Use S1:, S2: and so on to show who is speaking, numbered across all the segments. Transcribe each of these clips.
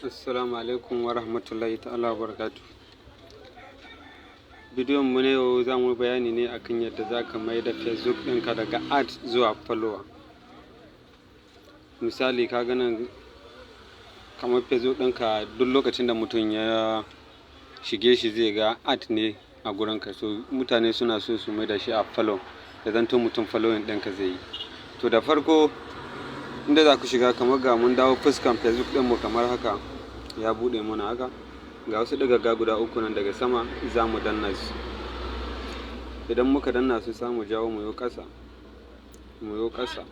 S1: Assalamu alaikum wa rahmatullahi ta'ala wa barakatuh. Bidiyon mu na yau, za mu bayani ne akan yadda za ka mai da Facebook ɗinka daga ad zuwa follower. Misali, ka ga nan kamar Facebook ɗinka, duk lokacin da mutum ya shige shi, zai ga ad ne a gurinka. So mutane suna so su mai da shi a follow, ya zanto mutum following ɗinka zai yi. To, da farko inda za ku shiga, kamar ga mun dawo fuskan Facebook ɗinmu kamar haka, ya buɗe mana haka. Ga wasu ɗigagga guda uku nan daga sama, za mu danna su. Idan muka danna su, za mu jawo mu yo ƙasa, mu yo ƙasa.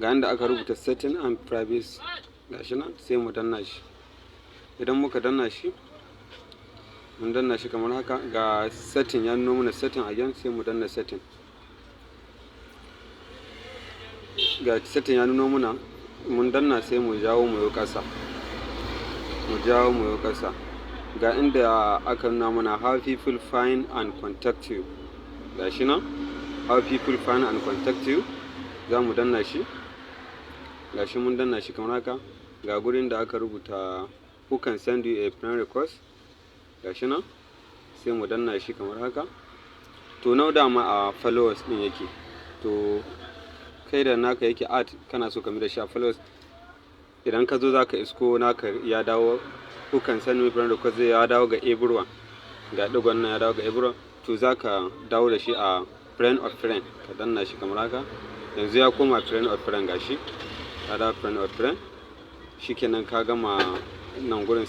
S1: Ga inda aka rubuta "Setting and privacy", ga shi nan, sai mu danna shi. Idan muka danna shi, mun danna shi kamar haka, ga setting ya nuno mana, setting again, sai mu danna setting. Ga setting ya nuno mana, mun danna, sai mu jawo mu yo ƙasa, mu jawo mu yo ƙasa. Ga inda aka nuna mana "How people find and contact you", ga shi nan, "How people find and contact you", za mu danna shi. Ga shi mun danna shi kamar haka. Ga gurin da aka rubuta "Who can send you a friend request", ga shi nan, sai mu danna shi kamar haka. To, nau dama a followers ɗin yake. To, kai da naka yake ad, kana so ka mai da shi a followers, idan ka zo za ka isko naka ya dawo "Who can send me friend request", ya dawo ga everyone. Ga ɗigon nan, ya dawo ga everyone. To, za ka dawo da shi a friend of friend, ka danna shi kamar haka. Yanzu ya koma friend of friend, ga shi ya dawo friend of friend. Shikenan, ka gama nan gurin.